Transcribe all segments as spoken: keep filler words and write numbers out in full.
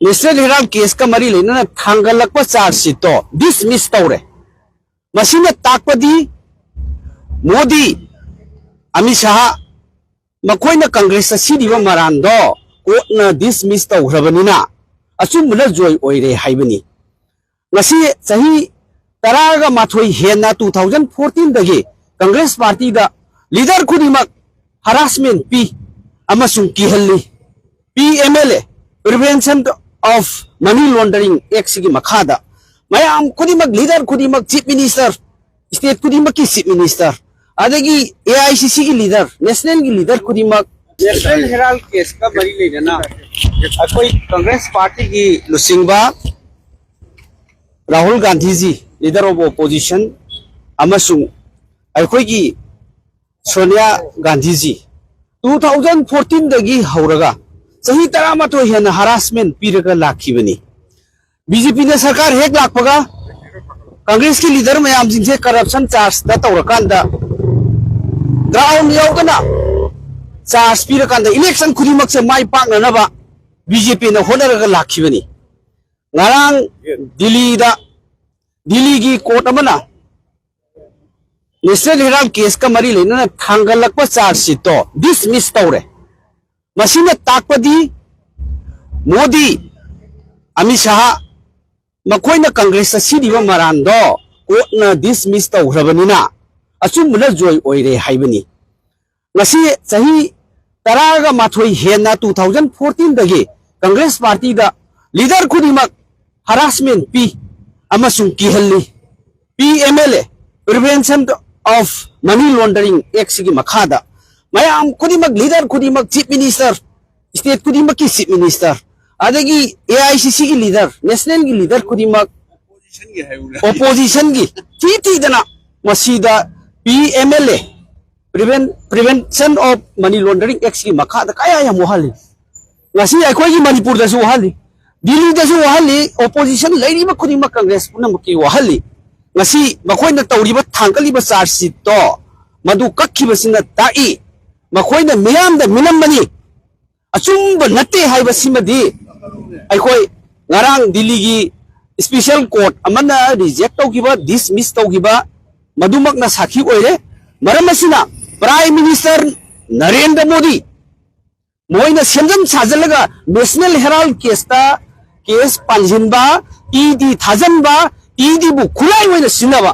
National Herald case ꯀ ꯃꯔꯤ ꯂꯩꯅꯅ ꯊꯥꯡꯒꯠꯂꯛꯄ charge sheet ꯇꯣ dismiss ꯇꯧꯔꯦ꯫ ꯃꯁꯤꯅ ꯇꯥꯛꯄꯗꯤ ꯃꯣꯗꯤ, ꯑꯃꯤꯠ ꯁꯥꯍ, ꯃꯈꯣꯏꯅ ꯀꯪꯒ꯭ꯔꯦꯁꯇ ꯁꯤꯔꯤꯕ ꯃꯔꯥꯟꯗꯣ court ꯅ dismiss ꯇꯧꯈ꯭ꯔꯕꯅꯤꯅ ꯑꯆꯨꯝꯕꯅ ꯖꯣꯏ ꯑꯣꯏꯔꯦ ꯍꯥꯏꯕꯅꯤ꯫ ꯉꯁꯤ ꯆꯍꯤ ꯇꯔꯥꯒ ꯃꯥꯊꯣꯏ ꯍꯦꯟꯅ two thousand fourteen ꯗꯒꯤ ꯀꯪꯒ꯭ꯔꯦꯁ party ꯗ leader ꯈꯨꯗꯤꯡꯃꯛ harassment ꯄꯤ ꯑꯃꯁꯨꯡ ꯀꯤꯍꯜꯂꯤ꯫ P M L A, Prevention of Money Laundering Act ꯁꯤꯒꯤ ꯃꯈꯥꯗ ꯃꯌꯥꯝ ꯈꯨꯗꯤꯡꯃꯛ, leader ꯈꯨꯗꯤꯡꯃꯛ, chief minister, state ꯈꯨꯗꯤꯡꯃꯛꯀꯤ chief minister, ꯑꯗꯒꯤ A I C C ꯒꯤ leader, national ꯒꯤ leader ꯈꯨꯗꯤꯡꯃꯛ꯫ National Herald case ꯀ ꯃꯔꯤ ꯂꯩꯅꯅ ꯑꯩꯈꯣꯏ ꯀꯪꯒ꯭ꯔꯦꯁ party ꯒꯤ ꯂꯨꯆꯤꯡꯕ ꯔꯥꯍꯨꯜ ꯒꯥꯟꯙꯤꯖꯤ, leader of opposition, ꯑꯃꯁꯨꯡ ꯑꯩꯈꯣꯏꯒꯤ ꯁꯣꯅꯤꯌꯥ ꯒꯥꯟꯙꯤꯖꯤ, two thousand fourteen ꯗꯒꯤ ꯍꯧꯔꯒ ꯆꯍꯤ ꯇꯔꯥꯃꯥꯊꯣꯏ ꯍꯦꯟꯅ harassment ꯄꯤꯔꯒ ꯂꯥꯛꯈꯤꯕꯅꯤ꯫ B J P ꯅ ꯁꯔꯀꯥꯔ ꯍꯦꯛ ꯂꯥꯛꯄꯒ ꯀꯪꯒ꯭ꯔꯦꯁꯀꯤ leader ꯃꯌꯥꯝꯁꯤꯡꯁꯦ corruption charge ꯇ ꯇꯧꯔꯀꯥꯟꯗ ground ꯌꯧꯗꯅ charge ꯄꯤꯔꯀꯥꯟꯗ election ꯈꯨꯗꯤꯡꯃꯛꯁꯦ ꯃꯥꯏ ꯄꯥꯛꯅꯅꯕ B J P ꯅ ꯍꯣꯠꯅꯔꯒ ꯂꯥꯛꯈꯤꯕꯅꯤ꯫ ꯉꯔꯥꯡ ꯗꯤꯜꯂꯤꯗ, ꯗꯤꯜꯂꯤꯒꯤ court ꯑꯃꯅ National Herald case ꯀ ꯃꯔꯤ ꯂꯩꯅꯅ ꯊꯥꯡꯒꯠꯂꯛꯄ charge sheet ꯇꯣ dismiss ꯇꯧꯔꯦ꯫ ꯃꯁꯤꯅ ꯇꯥꯛꯄꯗꯤ ꯃꯣꯗꯤ, ꯑꯃꯤꯠ ꯁꯥꯍ, ꯃꯈꯣꯏꯅ ꯀꯪꯒ꯭ꯔꯦꯁꯇ ꯁꯤꯔꯤꯕ ꯃꯔꯥꯟꯗꯣ court ꯅ dismiss ꯇꯧꯈ꯭ꯔꯕꯅꯤꯅ ꯑꯆꯨꯝꯕꯅ ꯖꯣꯏ ꯑꯣꯏꯔꯦ ꯍꯥꯏꯕꯅꯤ꯫ ꯉꯁꯤ ꯆꯍꯤ ꯇꯔꯥꯒ ꯃꯥꯊꯣꯏ ꯍꯦꯟꯅ two thousand fourteen ꯗꯒꯤ ꯀꯪꯒ꯭ꯔꯦꯁ party ꯗ leader ꯈꯨꯗꯤꯡꯃꯛ harassment ꯄꯤ ꯑꯃꯁꯨꯡ ꯀꯤꯍꯜꯂꯤ꯫ P M L A, Prevention of Money Laundering Act ꯁꯤꯒꯤ ꯃꯈꯥꯗ ꯃꯌꯥꯝ ꯈꯨꯗꯤꯡꯃꯛ, leader ꯈꯨꯗꯤꯡꯃꯛ, chief minister, state ꯈꯨꯗꯤꯡꯃꯛꯀꯤ chief minister, ꯑꯗꯒꯤ A I C C ꯒꯤ leader, national ꯒꯤ leader ꯈꯨꯗꯤꯡꯃꯛ, opposition ꯒꯤ ꯊꯤ ꯊꯤꯗꯅ ꯃꯁꯤꯗ P M L A, Prevent, Prevention of Money Laundering Act ꯀꯤ ꯃꯈꯥꯗ ꯀꯌꯥ ꯌꯥꯝ ꯋꯥꯍꯜꯂꯤ꯫ ꯉꯁꯤ ꯑꯩꯈꯣꯏꯒꯤ ꯃꯅꯤꯄꯨꯔꯗꯁꯨ ꯋꯥꯍꯜꯂꯤ, ꯗꯤꯜꯂꯤꯗꯁꯨ ꯋꯥꯍꯜꯂꯤ, opposition ꯂꯩꯔꯤꯕ ꯈꯨꯗꯤꯡꯃꯛ ꯀꯪꯒ꯭ꯔꯦꯁ ꯄꯨꯝꯅꯃꯛꯀꯤ ꯋꯥꯍꯜꯂꯤ꯫ ꯉꯁꯤ ꯃꯈꯣꯏꯅ ꯇꯧꯔꯤꯕ, ꯊꯥꯡꯒꯠꯂꯤꯕ charge sheet ꯇꯣ ꯃꯗꯨ ꯀꯛꯈꯤꯕꯁꯤꯅ ꯇꯥꯛꯏ, ꯃꯈꯣꯏꯅ ꯃꯤꯌꯥꯝꯗ ꯃꯤꯅꯝꯕꯅꯤ, ꯑꯆꯨꯝꯕ ꯅꯠꯇꯦ ꯍꯥꯏꯕꯁꯤꯃꯗꯤ ꯑꯩꯈꯣꯏ ꯉꯔꯥꯡ ꯗꯤꯜꯂꯤꯒꯤ special court ꯑꯃꯅ reject ꯇꯧꯈꯤꯕ, dismiss ꯇꯧꯈꯤꯕ, ꯃꯗꯨꯃꯛꯅ ꯁꯥꯈꯤ ꯑꯣꯏꯔꯦ꯫ ꯃꯔꯝ ꯑꯁꯤꯅ Prime Minister ꯅꯔꯦꯟꯗ꯭ꯔ ꯃꯣꯗꯤ ꯃꯣꯏꯅ ꯁꯦꯝꯖꯤꯟ ꯁꯥꯖꯤꯜꯂꯒ National Herald caseꯇ case ꯄꯥꯟꯁꯤꯟꯕ, ꯏ ꯗꯤ ꯊꯥꯖꯤꯟꯕ, ꯏ ꯗꯤꯕꯨ ꯈꯨꯠꯂꯥꯏ ꯑꯣꯏꯅ ꯁꯤꯖꯤꯟꯅꯕ,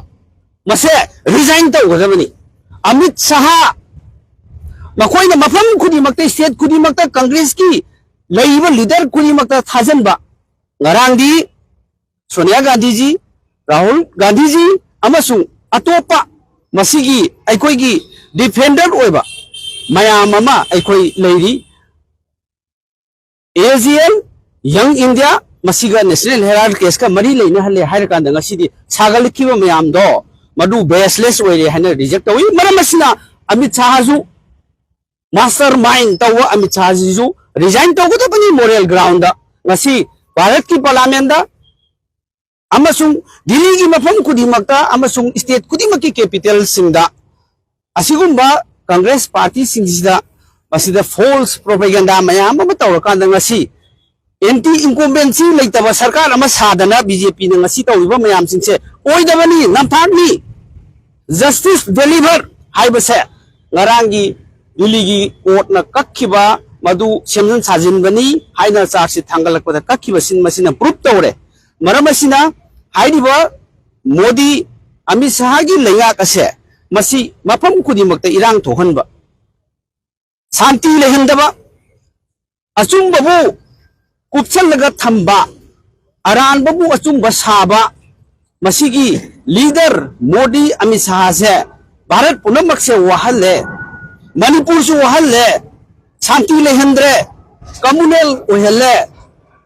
ꯃꯁꯦ resign ꯇꯧꯒꯗꯕꯅꯤ꯫ ꯑꯃꯤꯠ ꯁꯍꯥ ꯃꯈꯣꯏꯅ ꯃꯐꯝ ꯈꯨꯗꯤꯡꯃꯛꯇ, state ꯈꯨꯗꯤꯡꯃꯛꯇ Congressꯀꯤ ꯂꯩꯔꯤꯕ leader ꯈꯨꯗꯤꯡꯃꯛꯇ ꯊꯥꯖꯤꯟꯕ꯫ ꯉꯔꯥꯡꯗꯤ ꯁꯣꯅꯤꯌꯥ ꯒꯥꯟꯙꯤꯖꯤ, ꯔꯥꯍꯨꯜ ꯒꯥꯟꯙꯤꯖꯤ ꯑꯃꯁꯨꯡ ꯑꯇꯣꯞꯄ ꯃꯁꯤꯒꯤ ꯑꯩꯈꯣꯏꯒꯤ defender ꯑꯣꯏꯕ ꯃꯌꯥꯝ ꯑꯃ ꯑꯩꯈꯣꯏ ꯂꯩꯔꯤ꯫ A G L, Young India, ꯃꯁꯤꯒ National Herald caseꯀ ꯃꯔꯤ ꯂꯩꯅꯍꯜꯂꯦ ꯍꯥꯏꯔꯀꯥꯟꯗ ꯉꯁꯤꯗꯤ ꯁꯥꯒꯠꯂꯛꯈꯤꯕ ꯃꯌꯥꯝꯗꯣ ꯃꯗꯨ baseless ꯑꯣꯏꯔꯦ ꯍꯥꯏꯅ reject ꯇꯧꯏ꯫ ꯃꯔꯝ ꯑꯁꯤꯅ ꯑꯃꯤꯠ ꯁꯥꯍꯁꯨ, mastermind ꯇꯧꯕ ꯑꯃꯤꯠ ꯁꯥꯍꯁꯤꯁꯨ resign ꯇꯧꯒꯗꯕꯅꯤ moral groundꯗ꯫ ꯉꯁꯤ ꯚꯥꯔꯠꯀꯤ parliamentꯗ ꯑꯃꯁꯨꯡ ꯗꯤꯜꯂꯤꯒꯤ ꯃꯐꯝ ꯈꯨꯗꯤꯡꯃꯛꯇ ꯑꯃꯁꯨꯡ state ꯈꯨꯗꯤꯡꯃꯛꯀꯤ capitalꯁꯤꯡꯗ ꯑꯁꯤꯒꯨꯝꯕ Congress partyꯁꯤꯡꯁꯤꯗ ꯃꯁꯤꯗ false propaganda ꯃꯌꯥꯝ ꯑꯃ ꯇꯧꯔꯀꯥꯟꯗ ꯉꯁꯤ anti incumbency ꯂꯩꯇꯕ ꯁꯔꯀꯥꯔ ꯑꯃ ꯁꯥꯗꯅ BJPꯅ ꯉꯁꯤ ꯇꯧꯔꯤꯕ ꯃꯌꯥꯝꯁꯤꯡꯁꯦ ꯑꯣꯏꯗꯕꯅꯤ, ꯅꯝꯊꯥꯛꯅꯤ꯫ Justice deliver ꯍꯥꯏꯕꯁꯦ ꯉꯔꯥꯡꯒꯤ ꯗꯤꯜꯂꯤꯒꯤ courtꯅ ꯀꯛꯈꯤꯕ ꯃꯗꯨ ꯁꯦꯝꯖꯤꯟ ꯁꯥꯖꯤꯟꯕꯅꯤ ꯍꯥꯏꯅ charge sheet ꯊꯥꯡꯒꯠꯂꯛꯄꯗ ꯀꯛꯈꯤꯕꯁꯤꯡ ꯃꯁꯤꯅ proof ꯇꯧꯔꯦ꯫ ꯃꯔꯝ ꯑꯁꯤꯅ ꯍꯥꯏꯔꯤꯕ ꯃꯣꯗꯤ, ꯑꯃꯤꯠ ꯁꯍꯥꯒꯤ ꯂꯩꯉꯥꯛ ꯑꯁꯦ ꯃꯁꯤ ꯃꯐꯝ ꯈꯨꯗꯤꯡꯃꯛꯇ ꯏꯔꯥꯡ ꯊꯣꯛꯍꯟꯕ, ꯁꯥꯟꯇꯤ ꯂꯩꯍꯟꯗꯕ, ꯑꯆꯨꯝꯕꯕꯨ ꯀꯨꯞꯁꯜꯂꯒ ꯊꯝꯕ, ꯑꯔꯥꯟꯕꯕꯨ ꯑꯆꯨꯝꯕ ꯁꯥꯕ, ꯃꯁꯤꯒꯤ leader ꯃꯣꯗꯤ, ꯑꯃꯤꯠ ꯁꯍꯥꯁꯦ ꯚꯥꯔꯠ ꯄꯨꯝꯅꯃꯛꯁꯦ ꯋꯥꯍꯜꯂꯦ, ꯃꯅꯤꯄꯨꯔꯁꯨ ꯋꯥꯍꯜꯂꯦ, ꯁꯥꯟꯇꯤ ꯂꯩꯍꯟꯗ꯭ꯔꯦ, communal ꯑꯣꯏꯍꯜꯂꯦ,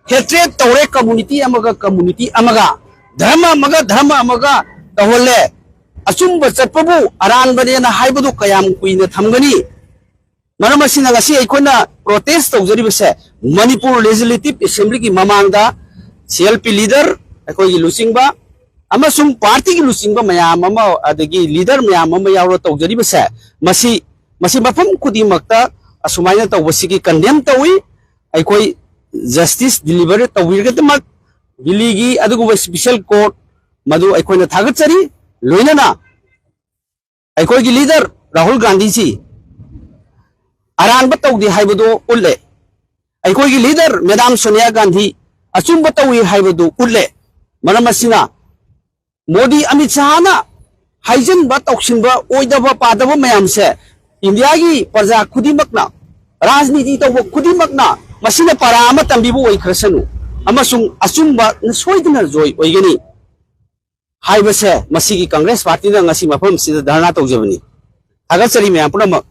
hatred ꯇꯧꯔꯦ community ꯑꯃꯒ community ꯑꯃꯒ, ꯙꯔꯃ ꯑꯃꯒ ꯙꯔꯃ ꯑꯃꯒ ꯇꯧꯍꯜꯂꯦ꯫ ꯑꯆꯨꯝꯕ ꯆꯠꯄꯕꯨ ꯑꯔꯥꯟꯕꯅꯦꯅ ꯍꯥꯏꯕꯗꯨ ꯀꯌꯥꯝ ꯀꯨꯏꯅ ꯊꯝꯒꯅꯤ? ꯃꯔꯝ ꯑꯁꯤꯅ ꯉꯁꯤ ꯑꯩꯈꯣꯏꯅ protest ꯇꯧꯖꯔꯤꯕꯁꯦ ꯃꯅꯤꯄꯨꯔ Legislative Assemblyꯒꯤ ꯃꯃꯥꯡꯗ CLP leader ꯑꯩꯈꯣꯏꯒꯤ ꯂꯨꯆꯤꯡꯕ ꯑꯃꯁꯨꯡ partyꯒꯤ ꯂꯨꯆꯤꯡꯕ ꯃꯌꯥꯝ ꯑꯃ, ꯑꯗꯒꯤ leader ꯃꯌꯥꯝ ꯑꯃ ꯌꯥꯎꯔ ꯇꯧꯖꯔꯤꯕꯁꯦ, ꯃꯁꯤ, ꯃꯁꯤ ꯃꯐꯝ ꯈꯨꯗꯤꯡꯃꯛꯇ ꯑꯁꯨꯃꯥꯏꯅ ꯇꯧꯕꯁꯤꯒꯤ condemn ꯇꯧꯏ꯫ ꯑꯩꯈꯣꯏ ꯖꯁꯇꯤꯁ ꯗꯤꯂꯤꯚꯔ ꯇꯧꯕꯤꯔꯒꯗꯃꯛ ꯗꯤꯜꯂꯤꯒꯤ ꯑꯗꯨꯒꯨꯝꯕ ꯏꯁꯄꯤꯁꯦꯜ ꯀꯣꯔꯠ ꯃꯗꯨ ꯑꯩꯈꯣꯏꯅ ꯊꯥꯒꯠꯆꯔꯤ꯫ ꯂꯣꯏꯅꯅ ꯑꯩꯈꯣꯏꯒꯤ ꯂꯤꯗꯔ ꯔꯥꯍꯨꯜ ꯒꯥꯟꯙꯤꯁꯤ ꯑꯔꯥꯟꯕ ꯇꯧꯗꯦ ꯍꯥꯏꯕꯗꯨ ꯎꯠꯂꯦ꯫ ꯑꯩꯈꯣꯏꯒꯤ ꯂꯤꯗꯔ ꯃꯦꯗꯥꯝ ꯁꯣꯅꯤꯌꯥ ꯒꯥꯟꯙꯤ ꯑꯆꯨꯝꯕ ꯇꯧꯏ ꯍꯥꯏꯕꯗꯨ ꯎꯠꯂꯦ꯫ ꯃꯔꯝ ꯑꯁꯤꯅ ꯃꯣꯗꯤ ꯑꯃꯤꯠ ꯁꯥꯍꯅ ꯍꯥꯏꯖꯤꯟꯕ ꯇꯧꯁꯤꯟꯕ ꯑꯣꯏꯗꯕ ꯄꯥꯗꯕ ꯃꯌꯥꯝꯁꯦ ꯏꯟꯗꯤꯌꯥꯒꯤ ꯄ꯭ꯔꯖꯥ ꯈꯨꯗꯤꯡꯃꯛꯅ, ꯔꯥꯖꯅꯤꯇꯤ ꯇꯧꯕ ꯈꯨꯗꯤꯡꯃꯛꯅ ꯃꯁꯤꯅ ꯄꯔꯥ ꯑꯃ ꯇꯝꯕꯤꯕ ꯑꯣꯏꯈ꯭ꯔꯁꯅꯨ ꯑꯃꯁꯨꯡ ꯑꯆꯨꯝꯕ ꯁꯣꯏꯗꯅ ꯖꯣꯏ ꯑꯣꯏꯒꯅꯤ ꯍꯥꯏꯕꯁꯦ ꯃꯁꯤꯒꯤ ꯀꯪꯒ꯭ꯔꯦꯁ ꯄꯥꯔꯇꯤꯅ ꯉꯁꯤ ꯃꯐꯝꯁꯤꯗ ꯙꯔꯅꯥ ꯇꯧꯖꯕꯅꯤ꯫ ꯊꯥꯒꯠꯆꯔꯤ ꯃꯌꯥꯝ ꯄꯨꯝꯅꯃꯛ꯫